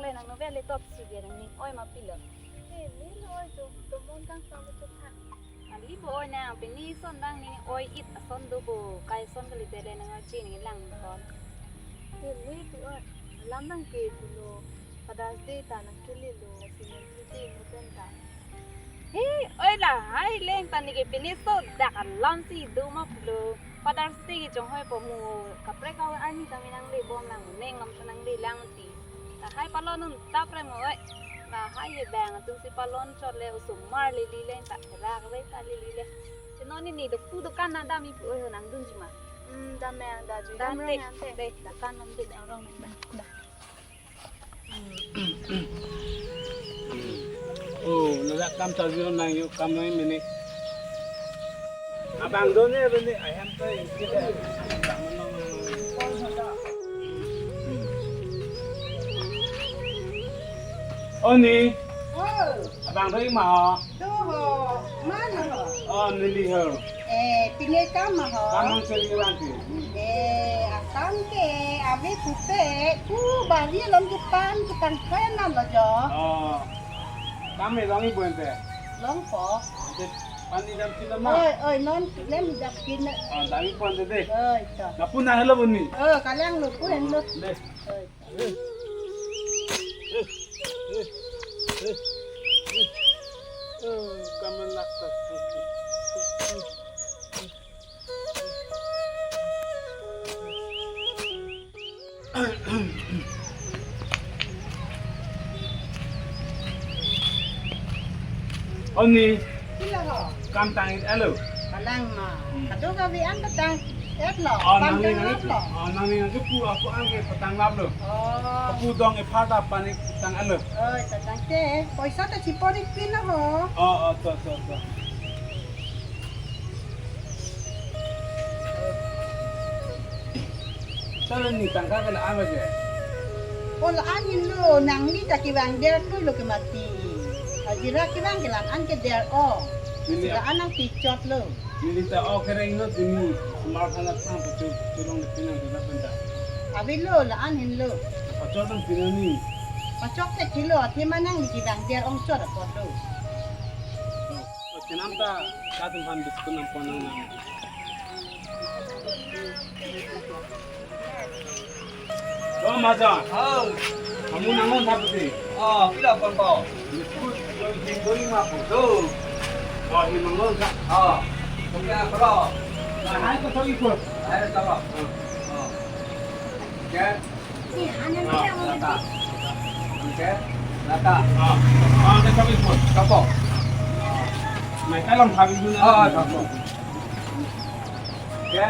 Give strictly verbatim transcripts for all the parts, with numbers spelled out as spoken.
Nang novel le top si dia nang ning oi ma pilo. Eh, ni lo oi jo, to mon kang sa mo chok tha. Ali bo oi nang, pini son bang ning oi it ason do bo, kai son kali bele nang oi chi ning lang kon. Eh, ni tu oi, lam nang ke tu lo, Father's Day ta nang ke le lo, si nang ke te mo ten ta. He, oi lahai leng ta neke pini so dak alam si do ma pulo. Father's Day ke chonghoi po mu kaprek awan arni ta me nang le bom lang, neng lam ta nang le lang ti. Lahai palon un ta pre mo oi. Lahai he bang atum si palon chot le osomar le li leng ta rak le ta le li le. Chino ni ni do pu do kan na dam i pu oi ho nang dun ji ma. Hmm, dam me ang da ju. Dam dam te, rong nang te. Te. Da kan nam te dam rong nang da. Da. Oh, ladak kam charju nang yuk kam nang mene. Abang do ne bene ayam to ikit. Oh ni. Oh. Abang do ma ho. Do ho. Mana ho? Oh, neli ho. Eh, pine kam ma ho? Kam nang seri rang ki. Eh, akam ke ave pupe, tu bari along ke pan ke tang kaya nam lo jo. Oh. Kam me long i buen te. Long po. Te pan ni dam kilo ma. Oi, oi, non lem dap kin. Oh, dam i pon te de. Oi, to. Na pu na helo buni. Oh, kalang lo pu hen lo. De. Oi. Oni. Pilo ho? Kam tang-et alo. Kalang ma. Hmm. Kadokave an patang-et lo. Oh, nangli nangli lo. Oh, nangli nangli pu apu an ke patang lap lo. Oh. Pu dong e pha ta pani tang alo. Oh, ta tangte. Poisa ta chipori pin ho. Oh, oh, to, to, to. Sir, ni tangka ke la-an aja. Oh, la-an hin lo, nangli ta kevang der tu lo ke mati. Hajira kevang ke la-an ke der o. Neli la-an nang pichot lo. Neli ta o kereng lo dini, semar khalat sang pachok, cholong de pinang de benda. Ave lo, la-an hin lo. Pachok sang pinang ni. Pachok te kilo, athe ma nangli kevang der ong chot apot lo. Oh, chenam ta, katum han biskut nam pon nang nang. Oh, Majon. Oh. Kamu nangon tha pusi? Oh, pila pon po? Biskut, doi ding doi ma po. Do. Oh, hi nangon tha. Oh. Oke, apa lo? Nah, hai ko thoi ko. Hai, apa lo? Oh. Oh. Oke. Lata. Oke. Lata. Ah, ah, ada kami pun. Kapo. Mai kalang kami dulu. Ah, kapo. Oke.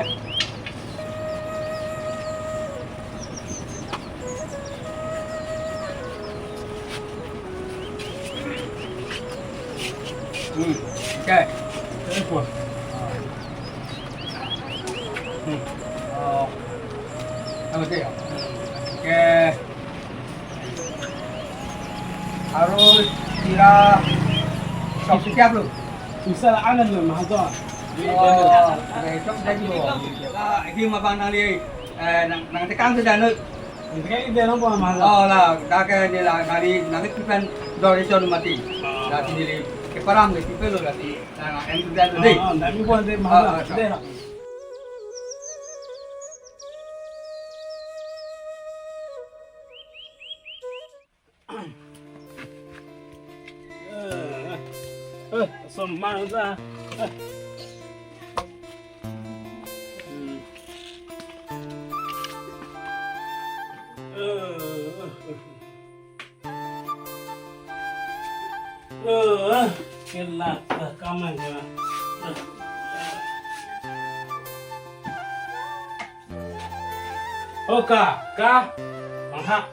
Hmm. Oke. Ini pun. Hmm. Oh. Ano kayo? Oke. Aro sira shop si kya bro? Isa la anan lo mahal to. Oh, oke, shop jadi bro. Ah, ini mabang nangli, eh, nang, nangtekang sudah no. Ini kan ide nang buat mahal. Oh, la, kake ni la, nangli, nangli kipen dori chon mati. La, sini li, keparam ni kipen lo la, si, ah, em sudah lo deh. Ah, ah, nami buat deh mahal. Ah, ah, deh. Eh, eh, som mar sa. Eh. Hmm. Eh, eh, eh. Eh, eh, kelak ta kaman ya. Eh. Oh, ka, ka. Aha.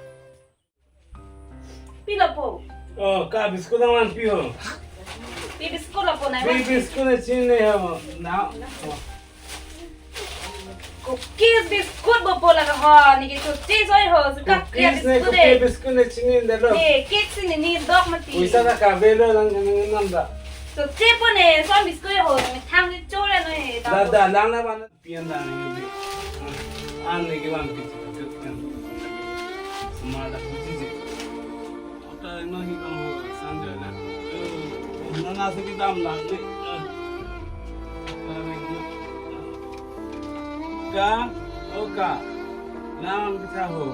Pilo po? Oh, ka biskut ang lang piho. Pi biskut lo po na. Pi biskut na chini ho. Na. Oh. Cookies biskut bo po la ho. Neke to chi soi ho. Suka cookies ne biskut cookies eh. Biskut ne chini de lo. Ne cake si ne ni dok mati. Uisa na ka velo lang nang nam da. To chi po ne son biskut ho. Ne thang ni chora no he. Da da lang na ban. Pian da nang yudi. An ne giwan kiti kut kan. Semar da kut ji. No hi kang ho, sanja na. Eh, na na si kedam lang ni. Eh. Ka, o ka. Nang kita ho.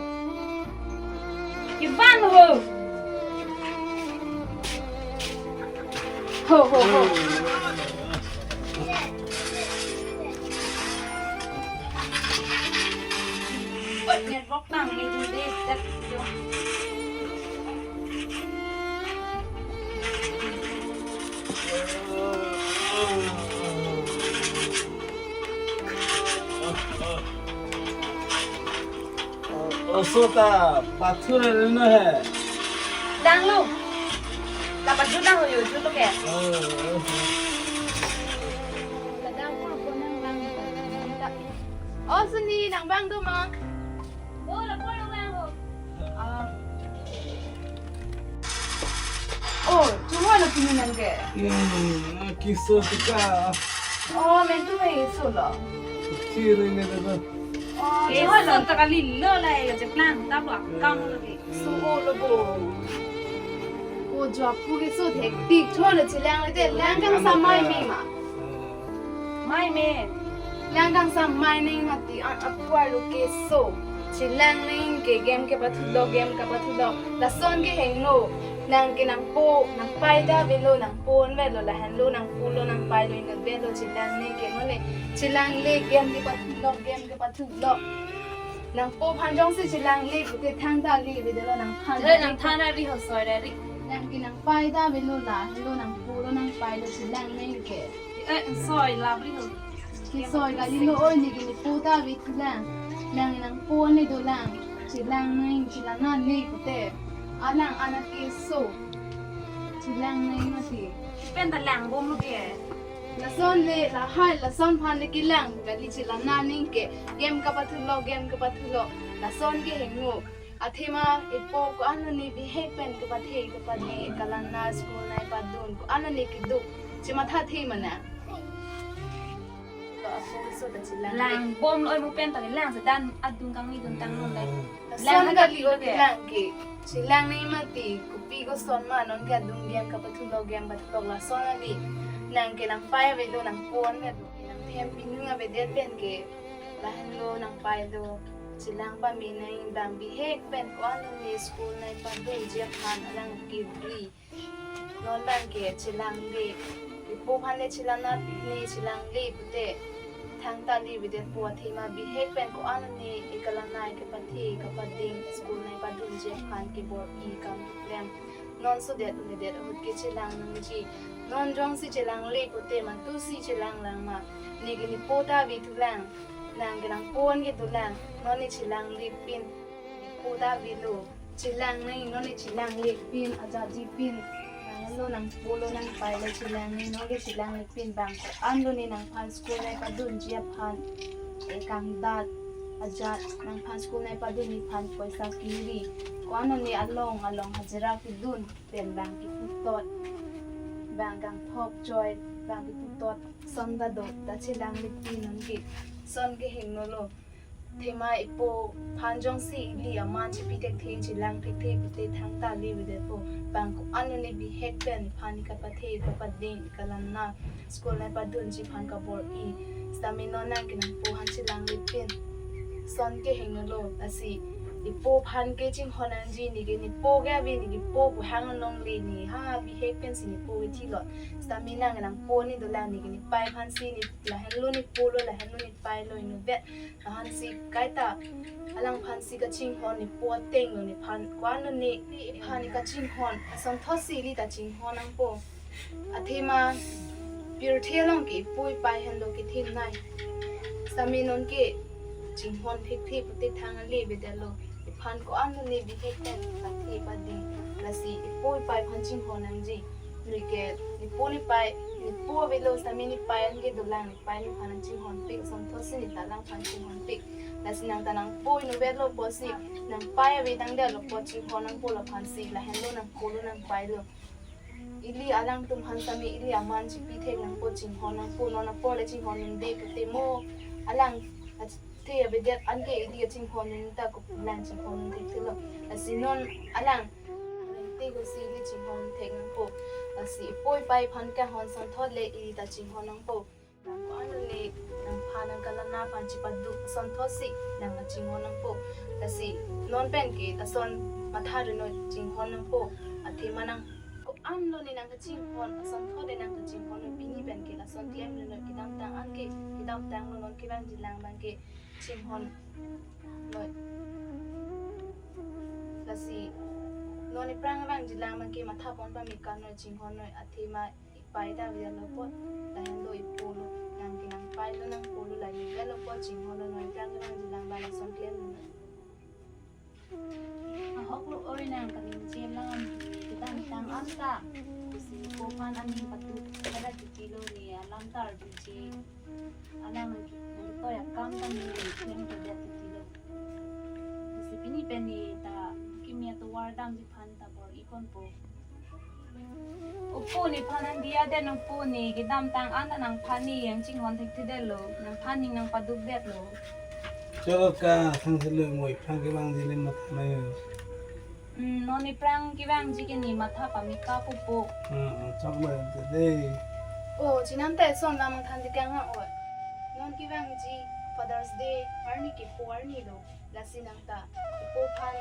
Kiban ho. Ho, ho, ho. Network tang ni dun de, dat yo. Oso ta pathu re no he. Dang lo. La pathu dang ho yo, ju to ke. La dang ko ko nang lang. O Suni, nang bang do ma? Oh, la pon lang ho. Ah. Oh, chuma lo pinu nang ke? Hmm, kiso tika. Oh, men tu hai so lo. Chiri ne da. Oh, eh, chuma lo. So ta kali lo la, eh, je plan ta ba kam lo ke. So o lo bo. O jo pu ke so hectic. Chuma lo chelang le te lang kang samai me ma. Mai me. Lang kang samai neng mati an apuar lo ke so. Chelang neng ke game kepathu lo, game kepathu lo. Lason ke hengno. Nang ke nangpo, nangpai ta avelo, nangpo an avelo, lahenlo, nangpo lo, nangpai lo, inut avelo, chelang neng ke none. Chelang le game kepathu lo, game kepathu lo. Nangpo aphan jongsi chelang le pute thangta le avedetlo nangphan. Thoi nang thana ri ho soi ra ri. Nang ke nangpai ta avelo, lahenlo, nangpo lo, nangpai lo, chelang neng ke. Eh, soi labri ho. Kesoi kali lo oi, ne ke nepo ta ave thulang. Lang nangpo ne dolang. Chelang neng, chelang nang ne pute. Alang anak keso. Chelang neng mati. Pen ta lang bom lo ke. Lason le, lahai, lason aphan le kelang. Kali chelang nang neng ke. Game kepathu lo, game kepathu lo. Lason ke hengno. Athema epo ko-an lo ne bihek pen kepathe kepathe, kalang nang school nai padun ko-an lo ne keduk. Chematha the mana. Ko apo so ta chelang. Lang bom lo oi mo pen ta lang sedan adun kangni dun tang long dai. Lason lang kali lo ke. Lang ke. Chelang neng mati kopi koson ma non ke adun game kepathu lo game pathu lo lason ali. Nang ke nangpai avelo nangpo an avelo. Nangthem pinu avedet pen ke. Lahenlo nangpai lo. Chelang pame nang bang bihek pen ko-an lo ne school nai padunji aphan alang kebri. Non bang ke chelang le. Epo aphan le chelang nang ne chelang le pute. Thangta le avedetpo athema bihek pen ko-an lo ne ekalang nai kepathe kepading school nai padunji aphan kebor-i kam klem. Non so det un det ahut ke chelang nangji. Non jongsi chelang le pute mantu si chelang lang ma. Ne ke nepo ta ave thulang. Nang ke nangpo an ke dolang. Non ne chelang le pin. Nepo ta avelo. Chelang neng, non ne chelang le pin, ajatji pin. Nang lo nangpo lo nangpai lo chelang neng, non ke chelang le pin bang ko-an lo ne nangphan school nai padunji aphan. Ekang dat, ajat, nangphan school nai padunji aphan poisa kiri. Ko-an lo ne along, along hajira kedun, pen bang keputot. Bang kangthok choi, bang keputot. Son ta do, ta chelang le pin non ke. Son ke hengno lo. Thema epo aphan jongsi ili aman chepi thekthe chelang thekthe pute thangta le avedetpo. Bang ko-an lo ne bihek pen iphan kepathe kepading kalang nang school nai padunji aphan kebor-i. Sitame non nang ke nangpo aphan chelang le pin. Son ke hengno lo lasi epo aphan ke chinghon nangji ne ke nepo ke ave ne ke po pu hang long le ne ha bihek pen si nepo ke thilot. Sitame nang ke nangpo ne dolang ne ke nepai aphan si ne lahenlo nepo lo lahenlo nepai lo inut vet. Aphan si kaita alangphan si kachinghon nepo ateng lo nephan ko-an lo ne iphan kachinghon asonthot si ili ta chinghon nangpo. Athema pirthe along ke epo epai henlo kethenei. Sitame non ke chinghon thekthe pute thang le avedetlo. Iphan ko-an lo ne bihek pen pathe pading. Lasi epo epai aphan chinghon nangji. Ne ke nepo nepai, nepo avelo sitame nepai an ke dolang. Pai nephan nangchinghon pik, asonthot si ne ta alangphan chinghon pik. Lasi nang ta nangpo inut vet lo apotsi, nangpai ave tangdet lo apot chinghon nangpo laphan si, lahenlo nangpo lo nangpai lo. Ili alangtum aphan sitame ili aman chepi thek nangpo chinghon nangpo non apor le chinghon unde pute mo alang athe avedet an ke ili chinghon un ta ko lang chinghon un thekthe lo. Lasi non alang te Pusi ili chinghon thek nangpo. Lasi ipoi pai aphan kanghon asonthot le ili ta chinghon nangpo. Nang ko-an le nangphan nangkalang aphan chipaduk asonthotsi nang kachinghon nangpo. Lasi non pen ke lason matha rinoi chinghon nangpo. Athema nang ko-an lo ne nang kachinghon asonthot le nang kachinghon nang pini pen ke lason klem rinoi kedamtang an ke kedamtang lo non kevangji lang abang ke chinghon noi. Lasi non iphrang vangji lang abang ke matha pon pameka noi chinghon noi athema ipai ta via lo po. Lahen lo ipo lo nang ke nangpai lo nangpo lo lahin via lo po chinghon lo non iphrang vangji lang abang lason klem lo noi. Ahok lo oi nang kaningje lang kedamtang an ta. Pusi ipo aphan aning paduk kada titi lo ne alam ta arjuji. Alang nang nangtoi akam ta ne klem kada titi lo. Pusi pini pen ne ta kimi atovar damji aphan ta bor-i konpo. O po nephan an diya det nangpo ne kedamtang an ta nangphan ne nangchinghon thekthedet lo, nangphan ne nangpadukdet lo. Cholo ka thang silo mo iphrang kevangji le matha nang yo. Hmm, non iphrang kevangji ke ne matha pameka pupo. Hmm, chok lo ante de. O, chinam ta eson lam than dikang ha oi. Non kevangji Father's Day arni ke po arni lo. Lasi nang ta ipo aphan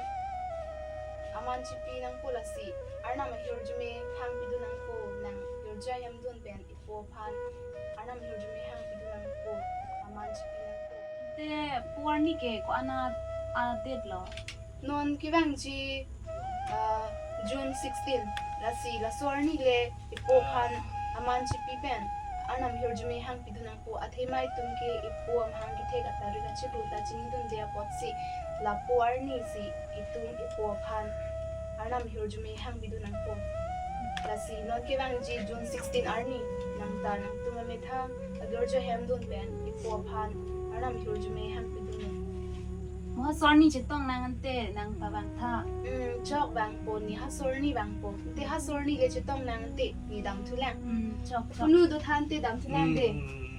aman chipi nangpo lasi Arnam ahirjume hang pidun nangpo nang girja hem dun pen ipo aphan Arnam ahirjume hang pidun nangpo aman chipi nangpo. Te po arni ke ko-an a-date lo? Non kevangji ah, June sixteen. Lasi laso arni le ipo aphan aman chipi pen Arnam ahirjume hang pidun nangpo athema itum ke ipo amahang kethek atarik achiklo ta chinidunde apotsi lapo arni si itum ipo aphan Arnam ahirjume hang pidun nangpo. Lasi non kevangji June sixteen arni nang ta nangtum amethang agirja hem dun pen ipo aphan Arnam ahirjume hang pidun nang. Mo ha sorni chetong nang ante nang pavang tha. Hmm, chok vangpo ne ha sorni vangpo. Te ha sorni le chetong nang ante ne damthulang. Hmm, chok chok. Unu do than te damthulang de. Hmm.